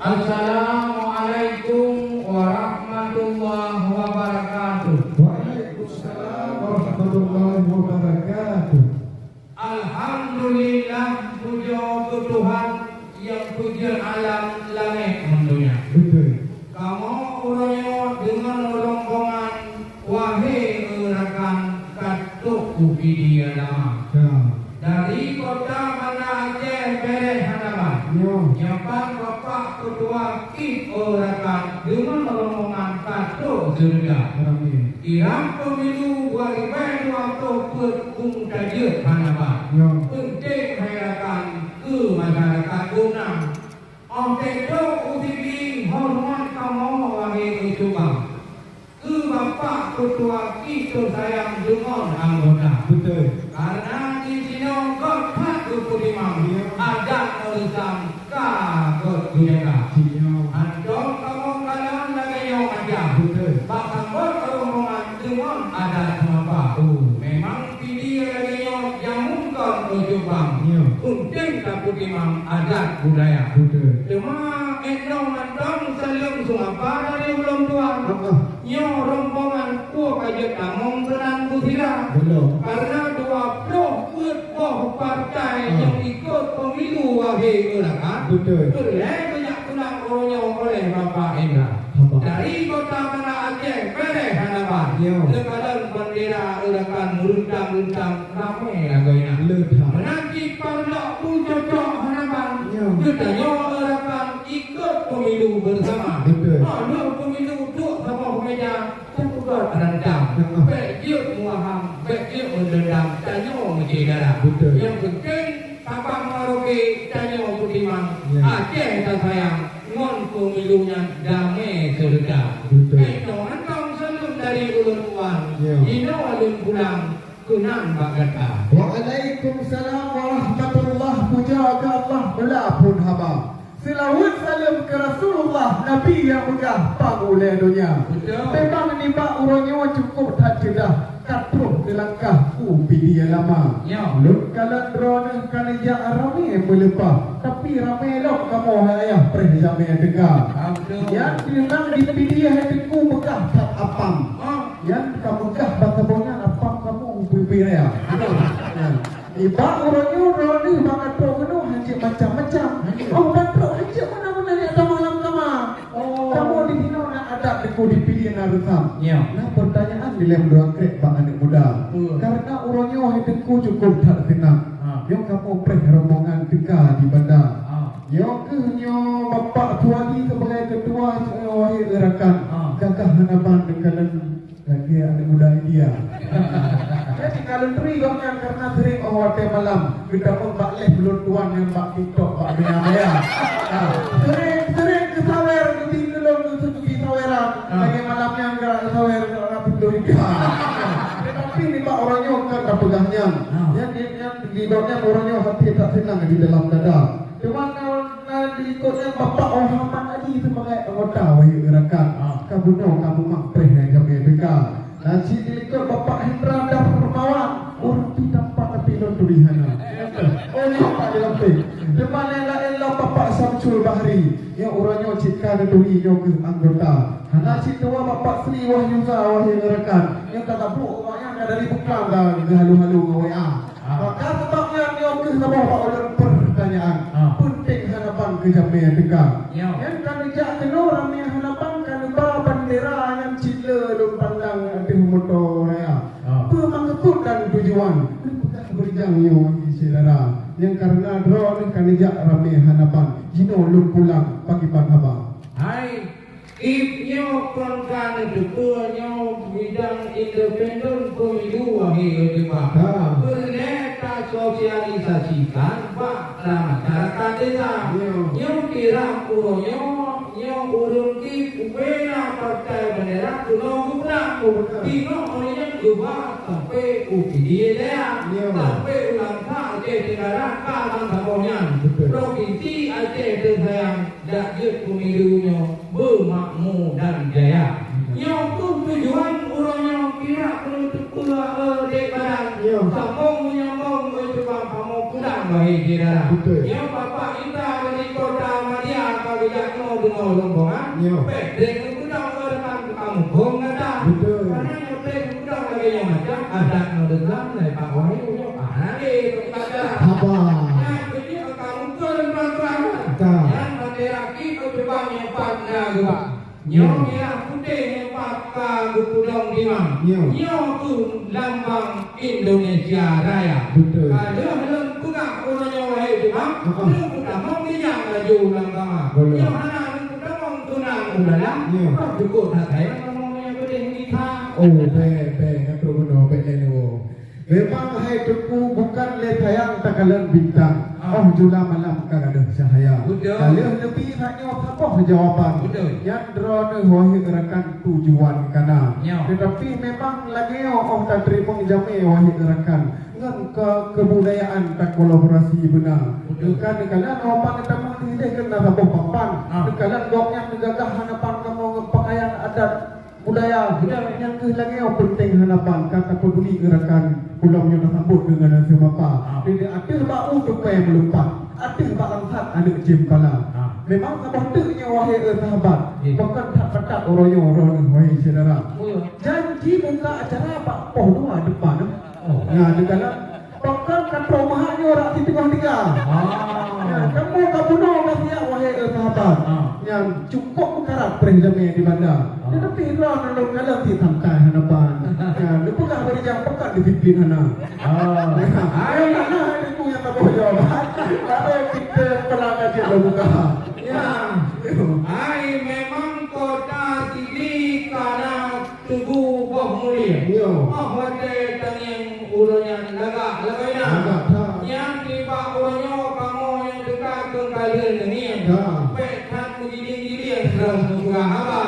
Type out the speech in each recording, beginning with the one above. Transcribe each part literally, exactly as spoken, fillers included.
Assalamualaikum warahmatullahi wabarakatuh. Waalaikumsalam warahmatullahi wabarakatuh. Alhamdulillah, pujoe keu Tuhan nyang peujeuet alam langét ngon donya. Beutôi. Kamoe uroe nyoe deungon rombongan, wahé rakan, ka trok u Pidie Lama. Ya. Dari kota Banda Aceh, Bereh Hadaban. Ya. Nyoe pat Bapak Ketua Kip, rakan, deungon rombongan ka trok syeuruga. Amin. Irang pemilu dua ribu dua puluh peuet bung tajeuet hana ba. Ya. Peunteng hai rakan keu masyarakat guna. Óh teutrok u Sigli, horeumat kamoe wahé cuba. Keu Bapak Ketua Kip teusayang deungon anggota. Beutôi. Karena di sinoe göt that geupeutimang, ya, adat ngon reusam ka göt geujaga. Siap. Hantom kamoe kalon lagèe nyoe macam. Beutôi. Bak sambot rombongan deungon adat seumapa. Oh. Memang Pidie lagèe nyoe jameun kon ujong bang. Ya. Peunteng tapeutimang adat budaya. Beutôi. Teuma 'oh noe mantong saleuem seumapa dari ulôn tuan. Heeh. Nyoe rombongan peue ka jeuet tamong keunan beusira. Belum. Karena dua ploh peuet boh partai, ah, nyang ikot pemilu wahé rakan. Beutôi. Peureulèe geujak peunang uroe nyoe oleh Bapak Indra. Haba. Dari kota Banda Aceh, Bereh Hadaban. Yo. Teukalon bandera rakan meuruntang-runtang ramè lagoina. Le that. Meunan cit parlok bu cocok hana ban. Yo. Geutanyoe rakan ikot pemilu bersama. Beutôi. Oh, lheueh pemilu duek saboh meja, teupeugöt rantang. Heeh. Bèk jeuet meuwaham, bèk jeuet meudendam, tanyoe meusyedara. Beutôi. Nyang penting, sabab maroke tanyoe peutimang, ya, Aceh tasayang, ngon pemilu nyan damè seureuta. Beutôi. Eh, nyoe mantong saleuem dari ulôn tuan. Ya. Jinoe lôn pulang keunan bak gata. Waalaikumsalam warahmatullah. Puja keu Allah, mula phôn haba. Seulaweuet saleuem keu Rasulullah, Nabi nyang peugah pang ulèe donya. Betul. Memang nibak uroe nyoe cukôp that ceudah, ka troh teulangkah u Pidie Lama. Ya. Lôn kalon droeneuh ka neujak ramè meuleupah, tapi ramè lom kamoe hai ayah preh jamèe teuka. Ah, betul. Nyan memang di Pidie hai Teungku peugah that apam. Ah. Nyan ka peugah bak saboh nyan apam kamoe ubé-ubé raya. Betul. Ya. Nibak uroe nyoe droeneuh bak ka trok keunoe hanjeuet macam-macam. Hanjeuet. Oh, ban trok hanjeuet meunan-meunan nyang tamong lam kama. Oh. Kamoe di sinoe na adat Teungku di Pidie na reusam. Ya. Na peurtanyaan dilèe meudoa krek bak aneuk muda. Betul. Karena uroe nyoe hai Teungku cukôp that seunang. Ha. Nyoe kamoe preh rombongan teuka di Banda. Ha. Nyoe keuh nyoe Bapak Suwadi sebagai ketua, eh, wahé rakan. Ha. Gagah hana ban teukalon Lagèe aneuk muda India. Jadi, ka lôn turi gobnyan karena sering óh watèe malam geutamong bak live ulôn tuan nyang bak TikTok, bak maya-maya. Ah, sering, sering geusawer, geubi keu lôn, geubi saweran. Ah. Lagèe malam nyan ka sawer, ka peuloh ida. Tetapi nibak uroe nyoe kon tapeugah nyan. Ah. Nyan, nyan, nyan, di gobnyan uroe nyoe até that seunang di dalam dada. Teuma na, na di likot nyan Bapak Muhammad Ali sebagai anggota wahé rakan. Ah. Ka bunoe ka mumat preh nyang jamé teuka. Na cit di likot Bapak Hendra Darmawan, ureueng pi tampan tapi lôn turi hana. Oh, nyoe Pak di lampéh. Teuma nyang laén lom Bapak Samsul Bahri. Nyoe uroe nyoe cit ka neuturi nyoe keuh anggota. Hana cit dua Bapak Sri Wahyuza wahé rakan. Nyoe ka gabuk awak nyan ka dari Buklang ka geuhalo-halo ngon W A. Ah. Maka sabab nyan nyoe keuh saboh bak ulôn peurtanyaan. Ah. Peunteng hana ban keu jamé teuka. Nyoe. Nyan ka neujak keunoe ramé hana ban ka neuba bandera nyan cit le lôn pandang ateueh moto raya. Ah. Peue maksud dan tujuan? Peugah beurijang nyoe syedara. Nyang kareuna droeneuh ka neujak ramé hana ban. Jinoe lôn pulang pakriban haba. Hai. Ib nyoe kon ka neuteupeue nyoe bidang independen pemilu wahé teuma. Ha. Peureulèe tasosialisasikan bak masyarakat desa. Ya. Nyoe kirang uroe nyoe, nyoe ureueng Kip ubena partai bendera keunoe geupeudang. Oh, betul. Tinoh uroe nyoe geuba sampai u Pidie Jaya. Ya. Sampai u Langsa Aceh Tenggara ka lam saboh nyan. Betul. Provinsi Aceh teusayang. Jak jeuet pemilu nyoe beumakmu dan jaya. Nyoe keuh tujuan uroe nyoe kira keuneuk teupeue, eh, dek badan. Ya. Sambong menyambong, eh, tukang kamoe pulang, wahé syedara. Betul. Nyoe Bapak Ita dari Kota Madia ka geujak nyoe Deungoe rombongan, nyoe. Bèk trép geupeudong ureueng ka muphom gata. Beutôi. Karena nyoe trép geupeudong lagèe nyoe macam adat nyoe deungon lai bak wahyu nyoe. Ah, lagèe bagi baca. Haba. Nyan beujeuet ka muphom terang-terang. Ka. Nyan bendera kiban nyoe pat na geuba. Nyoe, nyoe. Mirah putéh nyoe pat ka geupeudong dimang. Nyoe. Nyoe keuh lambang Indonesia Raya. Beutôi. Ka lheueh lôn peugah uroe nyoe, wahé Teungku, heeh, lôn peutamong rijang laju lam kama. Boleh. Nyoe hana lôn peutamong tunang ulala. Ya. Roh jukuk that sayang tamong nyang keudeh nisa. Oh, bèk, bèk, ka trok bunoe, bèk lé lôn. Memang hai Teungku, bukan lé sayang takalon bintang. Ah. Oh, jula malam ka gadôh cahaya. Betul. Ka lheueh neubi that nyoe saboh jawaban. Betul. Nyan droeneuh wahé rakan tujuan ka na. Ya. Tetapi memang lagèe nyoe, oh, tateurimong jamé wahé rakan. Ngon ke-, kebudayaan takolaborasi beuna. Betul. Bukan neukalon, oh, pan tamong di sini keu na saboh papan. Ah. Neukalon gobnyan neugagah hana pan kamoe ngon pakaian adat budaya. Betul. Nyang keuh lagèe nyoe penting hana pan ka tapeudulikan rakan ulôn nyoe tasambot deungon seumapa. Ah. Di ateueh bak u tupai meulumpat, ateueh bak langsat aneuk ceumpala. Ah. Memang saboh teuk nyoe wahé, eh, sahabat. Ya. Pakon that patat uroe nyoe droeneuh wahé syedara. Oh, ya. Janji buka acara bak poh dua depan. Oh. Nah, di dalam pakon ka trok meuhak nyoe rak siteungoh tiga. Ah. Ya, kamoe ka bunoe ka siap wahé, eh, sahabat. Ah. Nyan cukôp meukarat preh jamé di banda. Ah. Tetapi droeneuh lôn kalon cit santai hana pan. Ya, neupeugah bak rijang pakon disiplin hana. Ah. Ya. Ayo, hana ada tu nyang saboh jawaban. Lalu kita perang aja lôn buka. Ya. Hai, memang kota sini ka na tuboh boh mulia. Nyoe. Óh watèe tangieng uroe nyan lagak, lagak nyan. Lagak that. Nyan nibak uroe nyoe kamoe nyang teuka keu ka lheueh neungieng. Ka. Bèk that meugiling-giling lom neupeugah haba.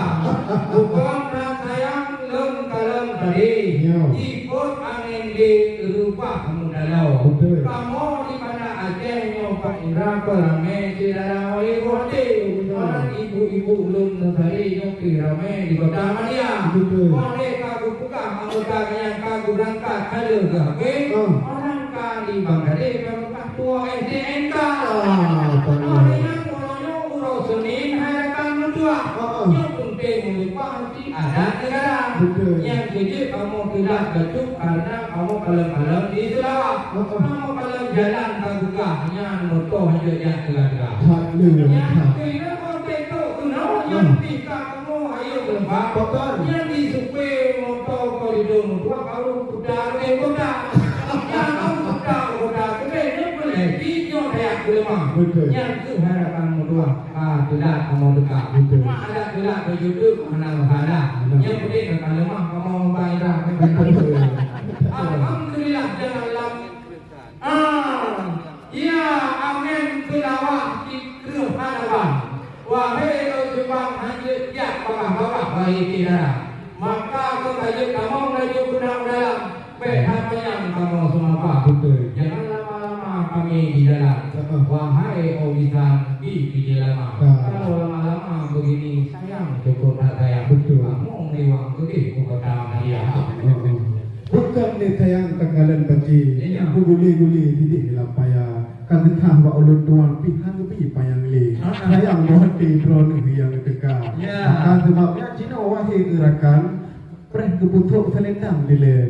Bukon that sayang lôn kalon tadi. Nyoe. Jipôt angén lé reubah meudaloe. Beutôi. Kamoe di Banda Aceh nyoe Pak Indra peuramé syedara oleh boh até. Beutôi. Orang ibu-ibu lôn neutari nyoe pih ramé di Kota Madia. Beutôi. Boh lé ka geupeugah anggota nyang ka geubeurangkat ka lheueh geuhabéh. Ah. Orang ka di Bangladesh ka geupeugah tuwoe S D N K. Ah, beutôi. Boh lé nyan uroe nyoe uroe Senin hai rakan meutuah. Ah, ah. Nyoe penting meulupakan adat negara. Beutôi. Nyang keujeuet kamoe teulat bacut karena kamoe kalon-kalon di Sarawak. Heeh. Kamoe kalon jalan ka geupeugah nyan moto hanjeuet jak teuga-teuga. That lé, nyan that. Kira kamoe teuk keunoe nyan. Heeh. Pih ka kamoe hayeu meuleumpah. Betul. Nyan di supé moto koridor meutuah baru putar lé kota. Nyan baru putar kota keudeh nyan peureulèe jih nyoe dayah peuleumah. Betul. Nyan keuh harapan meutuah. Ah, teulat kamoe teuka. Betul. Mak adak teulat beujuduek hana masalah. Betul. Nyang penting ka leumah kamoe meubayeue. Betul. Alhamdulillah, jangan lam-, ah, ya, angén keulawah di kreueh hana ban. Wahé lôn cubang hanjeuet jak babah-babah, wahé syedara. Maka keu bayeue tamong laju keunoe u dalam. Bèk that panyang kamoe seumapa. Betul. Jangan lama-lama kami di dalam. Heeh. Wahai o bisan, bi keu jeulama. Ya. Kalau lama-lama begini, sayang cukup tak sayang. Betul. Kamoe meuliwang keudeh u Kota Madia. Heeh. Bukan lé sayang takalon banci. Iya. Beuguli-guli didik lam paya. Ka geutah bak ulôn tuan pih han geubi panyang lé. Heeh. Sayang boh até droeneuh nyang teuka. Ya. Maka seubab nyan jinoe wahé rakan, preh geupeutôk seulendang dilèe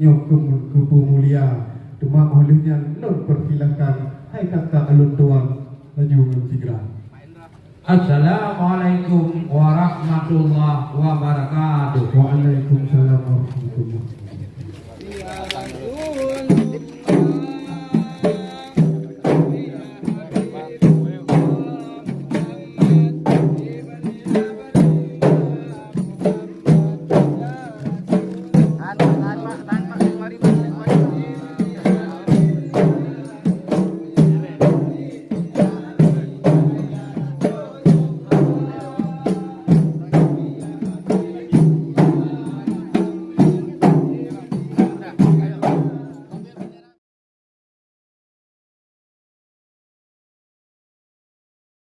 nyoe keu, keu peumulia. Teuma óh lheueh nyan lôn peusilakan hai kakak lôn tuan laju ngon sigra. Assalamualaikum warahmatullahi wabarakatuh. Waalaikumsalam warahmatullahi.